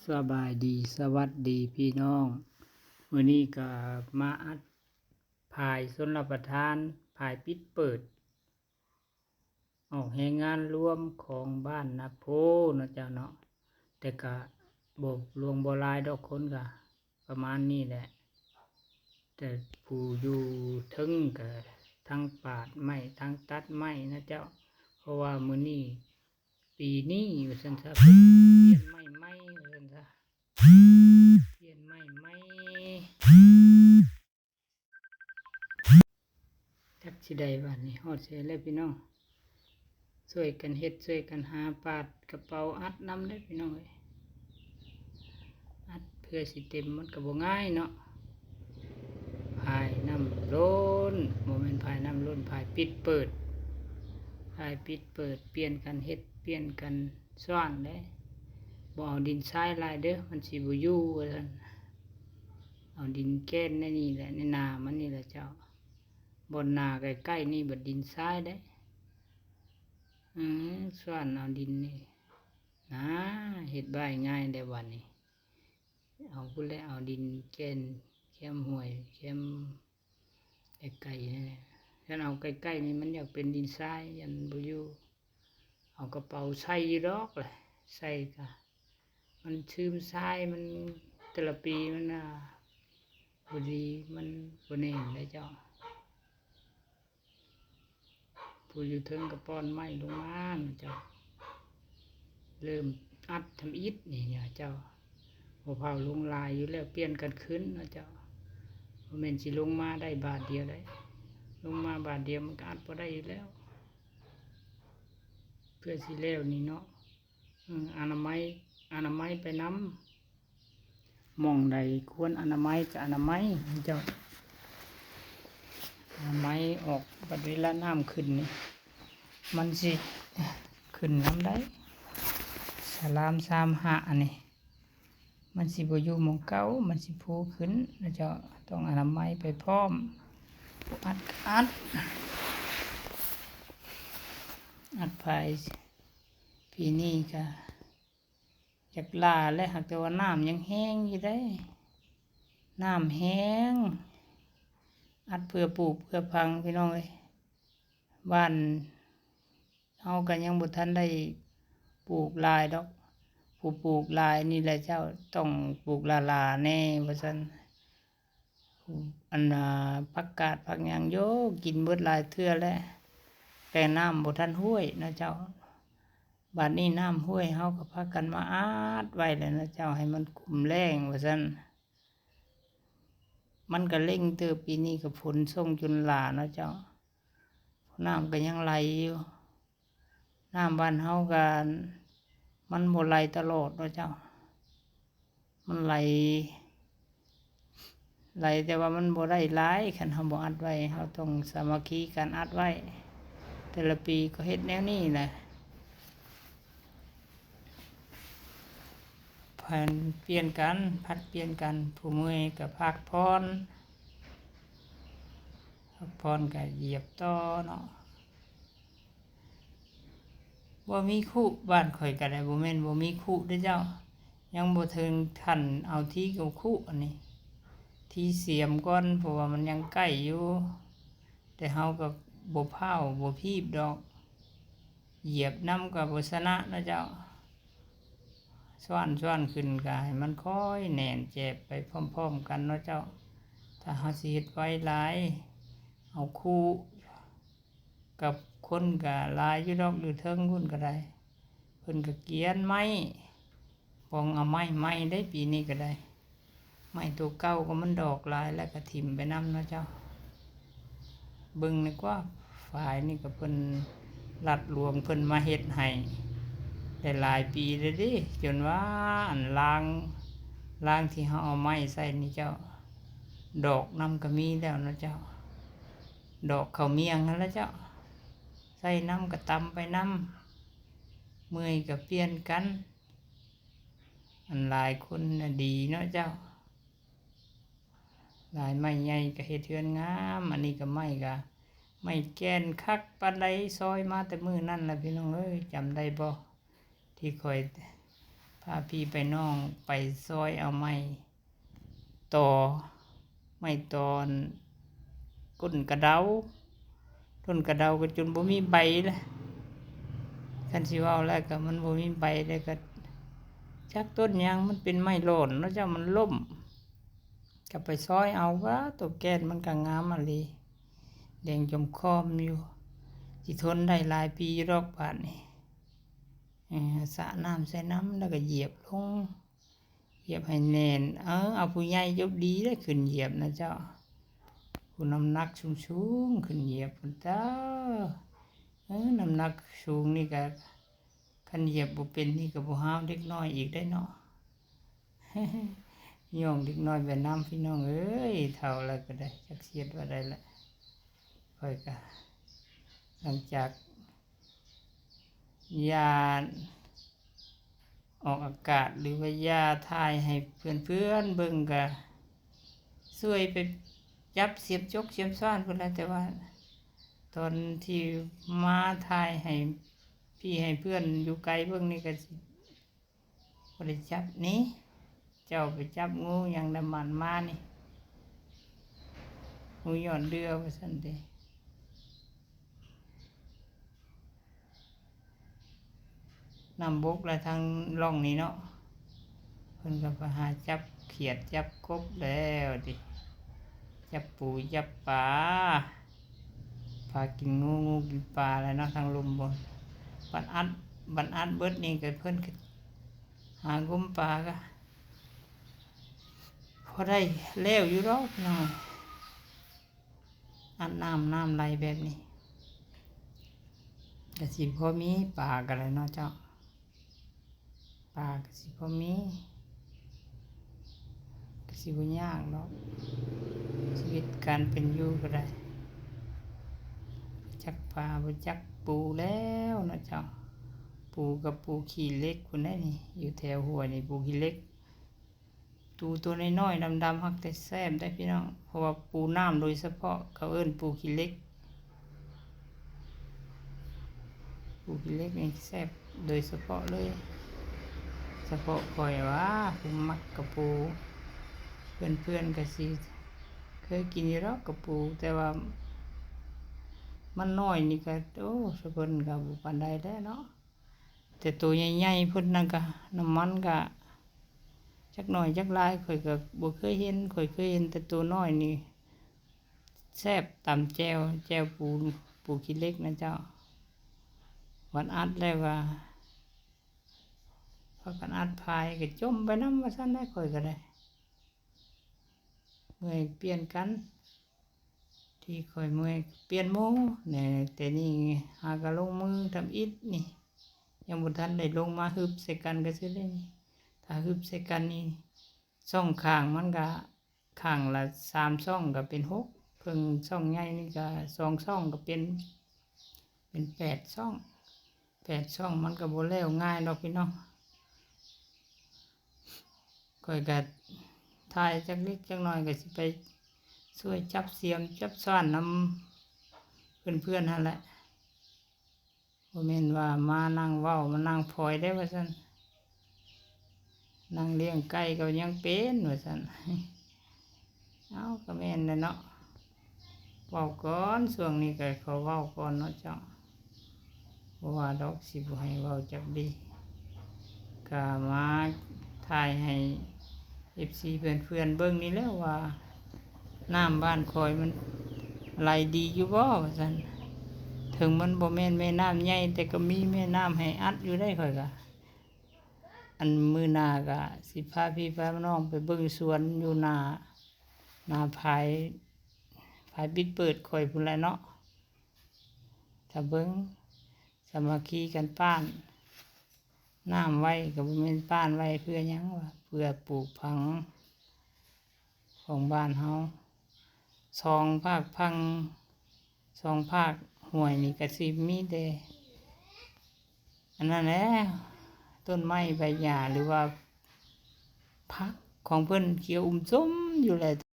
ສະບາຍດີ ສະຫວັດດີພີ່ນ້ອງ. ມື້ນີ້ກໍມາອັດຝາຍຊົນລະປະທານ ຝາຍປິດເປີດ ອອກແຮງງານລວມຂອງບ້ານນາໂພເນາະເຈົ້າເນາະ. ແຕ່ກະບໍ່ຫຼວງບໍ່ຫຼາຍດອກ ຄົນກະປະມານນີ້ແຫຼະ. ແຕ່ຜູ້ຢູ່ເທິງກະທັງປາດໄມ້ ທັງຕັດໄມ້ນະເຈົ້າ. ເພາະວ່າມື້ນີ້ ປີນີ້ວ່າຊັ້ນຊະ ເພິ່ນປ່ຽນໄມ້ໃໝ່ວ່າຊັ້ນຊະ ປ່ຽນໄມ້ໃໝ່. ຈັກຊິໄດ້ບາດນີ້ ຮອດໃສແລ້ວພີ່ນ້ອງ. ຊ່ວຍກັນເຮັດ ຊ່ວຍກັນຫາ ປາດກະເປົາອັດນຳເດີ້ພີ່ນ້ອງເອີຍ. ອັດເພື່ອຊິເຕັມ ມັນກໍບໍ່ງ່າຍເນາະ. ຝາຍນ້ຳລົ້ນ ບໍ່ແມ່ນຝາຍນ້ຳລົ້ນ ຝາຍປິດເປີດ ຝາຍປິດເປີດ ປ່ຽນກັນເຮັດ ປ່ຽນກັນສ້ອນເດ້. ບໍ່ເອົາດິນຊາຍຫຼາຍເດີ້ ມັນຊິບໍ່ຢູ່ວ່າຊັ້ນ. ເອົາດິນແກ່ນໃນນີ້ແຫຼະ ໃນໜ້າມັນນີ້ແຫຼະເຈົ້າ. ບ່ອນໜ້າໃກ້ໆນີ້ບັດດິນຊາຍເດ້. ອື ສ້ອນເອົາດິນນີ້ນາ ເຮັດບາຍງ່າຍແລ້ວບາດນີ້. ເອົາພຸ້ນແຫຼະ ເອົາດິນແກ່ນແຄມຫ້ວຍ ແຄມໃກ້ໆນີ້ແຫຼະ. ຄັນເອົາໃກ້ໆນີ້ມັນຢາກເປັນດິນຊາຍ ຢ້ານບໍ່ຢູ່. ເອົາກະເປົາໃສ່ຢູ່ດອກແຫຼະ ໃສ່ກະມັນຊຶມຊາຍ ມັນແຕ່ລະປີມັນ ອ່າ ບໍ່ດີ ມັນບໍ່ແໜ້ນເດ້ເຈົ້າ. ຜູ້ຢູ່ເທິງກໍປ່ອນໄມ້ລົງມາເນາະເຈົ້າ. ເລີ່ມອັດທຳອິດນີ້ເນາະເຈົ້າ. ບໍ່ເຜົາລົງຫຼາຍຢູ່ແລ້ວ ປ່ຽນກັນຂຶ້ນເນາະເຈົ້າ. ບໍ່ແມ່ນຊິລົງມາໄດ້ບາດດຽວໃດ. ລົງມາບາດດຽວມັນກໍອັດບໍ່ໄດ້ຢູ່ແລ້ວ. ເພື່ອຊິແລ້ວນີ້ເນາະ. ອື ອະນາໄມ ອະນາໄມໄປນຳ. ໝ່ອງໃດຄວນອະນາໄມກະອະນາໄມເຈົ້າ. ອະນາໄມອອກ ບັດເວລານ້ຳຂຶ້ນນີ້ ມັນຊິຂຶ້ນນຳໃດ໋. ສະລາມສາມຫ້າອັນນີ້ ມັນຊິບໍ່ຢູ່ໝ່ອງເກົ່າ ມັນຊິຟູຂຶ້ນນະເຈົ້າ. ຕ້ອງອະນາໄມໄປພ້ອມ. ອັດ ອັດ ອັດໄປ. ປີນີ້ກະ ຢາກຫຼາແຫຼະ ຫາກແຕ່ວ່ານ້ຳຍັງແຮງຢູ່ເດ້. ນ້ຳແຮງ ອັດເພື່ອປູກເພື່ອຝັງພີ່ນ້ອງເອີຍ. ບ້ານເຮົາກໍຍັງບໍ່ທັນໄດ້ປູກຫຼາຍດອກ. ຜູ້ປູກຫຼາຍນີ້ແຫຼະເຈົ້າ ຕ້ອງປູກຫຼ້າໆແດ່ວ່າຊັ້ນ. ອັນນ່າ ຜັກກາດຜັກຫຍັງໂຢ ກິນເບິດຫຼາຍເທື່ອແລ້ວ ແຕ່ນ້ຳບໍ່ທັນຫ້ວຍເນາະເຈົ້າ. ບາດນີ້ນ້ຳຫ້ວຍເຮົາກໍພາກັນມາອັດໄວ້ແລ້ວເນາະເຈົ້າ ໃຫ້ມັນກຸ້ມແລ້ງວ່າຊັ້ນ. ມັນກໍເລັ່ງເຕີບ ປີນີ້ກໍຝົນສົ່ງຈົນຫຼ້າເນາະເຈົ້າ. ນ້ຳກໍຍັງໄຫຼຢູ່. ນ້ຳບ້ານເຮົາກໍມັນບໍ່ໄຫຼຕະຫຼອດເນາະເຈົ້າ. ມັນໄຫຼ ໄຫຼແຕ່ວ່າມັນບໍ່ໄດ້ຫຼາຍ. ຄັນເຮົາບໍ່ອັດໄວ້ ເຮົາຕ້ອງສາມັກຄີກັນອັດໄວ້. ແຕ່ລະປີກໍເຮັດແນວນີ້ແຫຼະ. ຜັດປ່ຽນກັນ ຜັດປ່ຽນກັນ ຜູ້ເມື່ອຍກໍພັກຜ່ອນ ພັກຜ່ອນກໍຢຽບຕໍ່ເນາະ. ບໍ່ມີຄຸ ບ້ານຂ້ອຍກໍໄດ້ ບໍ່ແມ່ນບໍ່ມີຄຸເດີ້ເຈົ້າ. ຍັງບໍ່ເຖິງຂັ້ນເອົາທີ່ເອົາຄຸອັນນີ້ ທີ່ສຽມກ່ອນ ເພາະວ່າມັນຍັງໃກ້ຢູ່. ແຕ່ເຮົາກໍບໍ່ພ້າວບໍ່ພີບດອກ. ຢຽບນຳກໍບໍ່ຊະນະເນາະເຈົ້າ. ຊ້ອນ ຊ້ອນຂຶ້ນກໍໃຫ້ມັນຄ່ອຍແໜ້ນແຈບໄປພ້ອມໆກັນເນາະເຈົ້າ. ຖ້າເຮົາຊິເຮັດໄວຫຼາຍ ເອົາຄຸ ກັບຄົນກໍຫຼາຍຢູ່ດອກ ຢູ່ເທິງພຸ້ນກໍໄດ້. ເພິ່ນກໍກຽນໄມ້ ປອງເອົາໄມ້ໃໝ່ໄດ໋ ປີນີ້ກໍໄດ້. ໄມ້ໂຕເກົ່າກໍມັນດອກຫຼາຍ ແລ້ວກໍຖິ້ມໄປນຳເນາະເຈົ້າ. ເບິ່ງນີ້ກວ່າ ຝາຍນີ້ກໍເພິ່ນ ລັດຫຼວງເພິ່ນມາເຮັດໃຫ້ໄດ້ຫຼາຍປີແລ້ວເດ້ ຈົນວ່າອັນລາງ ລາງທີ່ເຮົາເອົາໄມ້ໃສ່ນີ້ເຈົ້າ ດອກນຳກໍມີແລ້ວເນາະເຈົ້າ. ດອກເຂົ້າໝ້ຽງຫັ້ນລະເຈົ້າ ໃສ່ນຳກໍຕຳໄປນຳ ເມື່ອຍກໍປ່ຽນກັນ. ອັນຫຼາຍຄົນນະດີເນາະເຈົ້າ ຫຼາຍໄມ້ໃຫຍ່ກໍເຮັດເຮືອນງາມ. ອັນນີ້ກໍໄມ້ ກໍໄມ້ແກ່ນຄັກປານໃດ ຊອຍມາແຕ່ມື້ນັ້ນລະ ພີ່ນ້ອງເອີຍ ຈຳໄດ້ບໍ່ ທີ່ຂ້ອຍ ພາພີ່ໄປນ້ອງໄປຊອຍເອົາໄມ້ຕໍ ໄມ້ຕໍ ອັນ ຕົ້ນກະເດົາ ຕົ້ນກະເດົາກໍຈົນບໍ່ມີໃບລະ ຄັນຊິເວົ້າແລ້ວກໍມັນບໍ່ມີໃບ ແລ້ວກໍຈັກຕົ້ນຫຍັງ ມັນເປັນໄມ້ຫຼອນເນາະເຈົ້າ ມັນລົ້ມ ກໍໄປຊອຍເອົາ ວ້າ ໂຕແກ່ນມັນກໍງາມອີ່ຫຼີ ແດງຈົມຄອມຢູ່ ຊິທົນໄດ້ຫຼາຍປີຢູ່ດອກບາດນີ້. ເອີ ສະນ້ຳໃສ່ນ້ຳ ແລ້ວກໍຢຽບລົງ ຢຽບໃຫ້ແໜ້ນ ເອີ ເອົາຜູ້ໃຫຍ່ຈົບດີໄດ້ຂຶ້ນຢຽບນະເຈົ້າ ຜູ້ນ້ຳໜັກສູງໆຂຶ້ນຢຽບພຸ້ນເຈົ້າ ເອີ ນ້ຳໜັກສູງນີ້ກໍ ຄັນຢຽບບໍ່ເປັນນີ້ກໍບໍ່ຮາວເດັກນ້ອຍອີກໄດ໋ເນາະ ຍ້ອງເດັກນ້ອຍໄປນຳ ພີ່ນ້ອງເອີຍ ເຖົ້າແລ້ວກໍໄດ້ ຈັກຊິເຮັດວ່າໃດລະ ຂ້ອຍກໍ ຫຼັງຈາກ ຢ່າອອກອາກາດ ຫຼືວ່າຢ່າຖ່າຍໃຫ້ເພື່ອນໆເບິ່ງ ກະຊ່ວຍໄປຈັບສຽມຈົກສຽມຊ້ອນພຸ້ນລະ ແຕ່ວ່າຕອນທີ່ມາຖ່າຍໃຫ້ພີ່ໃຫ້ເພື່ອນຢູ່ໄກເບິ່ງນີ້ ກະຊິ ບໍ່ໄດ້ຈັບນີ້ ເຈົ້າໄປຈັບງູຫຍັງນຳມັນມານີ້ ງູຍອດເດື່ອວ່າຊັ້ນເດ ນ້ຳບົກລະທາງຮ່ອງນີ້ເນາະ ເພິ່ນກໍໄປຫາຈັບຂຽດຈັບກົບແລ້ວຕິ ຈັບປູຈັບປາ ປາກິນງູ ງູກິນປາແລ້ວເນາະ ທາງລຸ່ມບົນ ບັດອັດ ບັດອັດເບິດນີ້ກໍເພິ່ນກໍຫາງົມປາກໍພໍໄດ້ແລ້ວຢູ່ດອກພີ່ນ້ອງ ອັດນ້ຳ ນ້ຳໄຫຼແບບນີ້ ກໍຊິພໍມີປາກໍໄດ້ເນາະເຈົ້າ ປາກໍຊິພໍມີ ກໍຊິບໍ່ຍາກດອກ ຊີວິດການເປັນຢູ່ກໍໄດ້ ຈັກປາບໍ່ຈັກປູແລ້ວເນາະເຈົ້າ ປູກໍປູຂີ້ເຫຼັກພຸ້ນແຫຼະນີ້ ຢູ່ແຖວຫ້ວຍນີ້ປູຂີ້ເຫຼັກ ປູໂຕນ້ອຍໆດຳໆ ຮັກແຕ່ແຊບໄດ໋ພີ່ນ້ອງ ເພາະວ່າປູນ້ຳໂດຍສະເພາະ ເຂົາເອີ້ນປູຂີ້ເຫຼັກ ປູຂີ້ເຫຼັກນີ້ແຊບໂດຍສະເພາະເລີຍ ສະເພາະຂ້ອຍຫວາ ຜູ້ມັກກະປູ ເພື່ອນໆກໍຊິເຄີຍກິນຢູ່ດອກກະປູ ແຕ່ວ່າມັນນ້ອຍນີ້ກໍ ໂອ້ ສະເພິ່ນກໍບໍ່ປານໃດແລ້ວເນາະ. ແຕ່ໂຕໃຫຍ່ໆພຸ້ນນັ້ນກະ ນ້ຳມັນກະຈັກໜ້ອຍຈັກຫຼາຍ ຂ້ອຍກະບໍ່ເຄີຍເຫັນ ຂ້ອຍເຄີຍເຫັນແຕ່ໂຕນ້ອຍນີ້ ແຊບຕຳແຈ່ວ ແຈ່ວປູ ປູຂີ້ເຫຼັກນະເຈົ້າ ບັດອັດແລ້ວກະ ພາກັນອັດພາຍກະຈົ່ມໄປນຳວ່າຊັ້ນແຫຼະ ຂ້ອຍກະໄດ້ ເມື່ອຍປ່ຽນກັນ ທີ່ຂ້ອຍເມື່ອຍປ່ຽນໝູ່ແດ່ ແຕ່ນີ້ຫາກະລົງມືທຳອິດນີ້ ຍັງບໍ່ທັນໄດ້ລົງມາຮຶບໃສ່ກັນກະຊື່ເດ້ນີ້ ຖ້າຮຶບໃສ່ກັນນີ້ ຊ່ອງຂ້າງມັນກະ ຂ້າງລະສາມຊ່ອງກະເປັນຫົກ ເພິ່ງຊ່ອງໃຫຍ່ນີ້ກະສອງຊ່ອງກະເປັນ ເປັນແປດຊ່ອງ ແປດຊ່ອງມັນກະບໍ່ແລ້ວງ່າຍດອກພີ່ນ້ອງ ຂ້ອຍກະຖ່າຍຈັກເລັກຈັກໜ້ອຍ ກະຊິໄປຊ່ວຍຈັບສຽມຈັບຊ້ອນນຳເພື່ອນໆຫັ້ນແຫຼະ ບໍ່ແມ່ນວ່າມານັ່ງເວົ້າມານັ່ງພອຍເດ້ວ່າຊັ້ນ ນັ່ງລ້ຽງໄກ່ກໍຍັງເປັນວ່າຊັ້ນ ເອົ້າ ກໍແມ່ນແຫຼະເນາະ ເວົ້າກ່ອນ ຊ່ວງນີ້ກໍຂໍເວົ້າກ່ອນເນາະເຈົ້າ ບໍ່ວ່າດອກ ຊິບໍ່ໃຫ້ເວົ້າຈັກດີ ກະມາຖ່າຍໃຫ້ເອັຟຊີເພື່ອນໆເບິ່ງນີ້ແຫຼະວ່າ ນ້ຳບ້ານຂ້ອຍມັນໄຫຼດີຢູ່ບໍ່ວ່າຊັ້ນ ເຖິງມັນບໍ່ແມ່ນແມ່ນ້ຳໃຫຍ່ ແຕ່ກໍມີແມ່ນ້ຳໃຫ້ອັດຢູ່ໄດ໋ ຂ້ອຍກະ ອັນມື້ໜ້າກະຊິພາພີ່ພານ້ອງໄປເບິ່ງສວນຢູ່ໜ້າ ໜ້າພາຍ ພາຍປິດເປີດຂ້ອຍພຸ້ນແຫຼະເນາະ ຖ້າເບິ່ງ ສາມັກຄີກັນປ້ານນ້ຳໄວ້ ກໍບໍ່ແມ່ນປ້ານໄວ້ເພື່ອຫຍັງວະ ເພື່ອປູກຝັງຂອງບ້ານເຮົາ ສອງພາກຝັ່ງ ສອງພາກຫ້ວຍນີ້ກະຊິມີແຕ່ ອັນນັ້ນແຫຼະ ຕົ້ນໄມ້ໃບຫຍ້າ ຫຼືວ່າຜັກຂອງເພິ່ນຂຽວອຸ້ມຊົມຢູ່ແຫຼະ.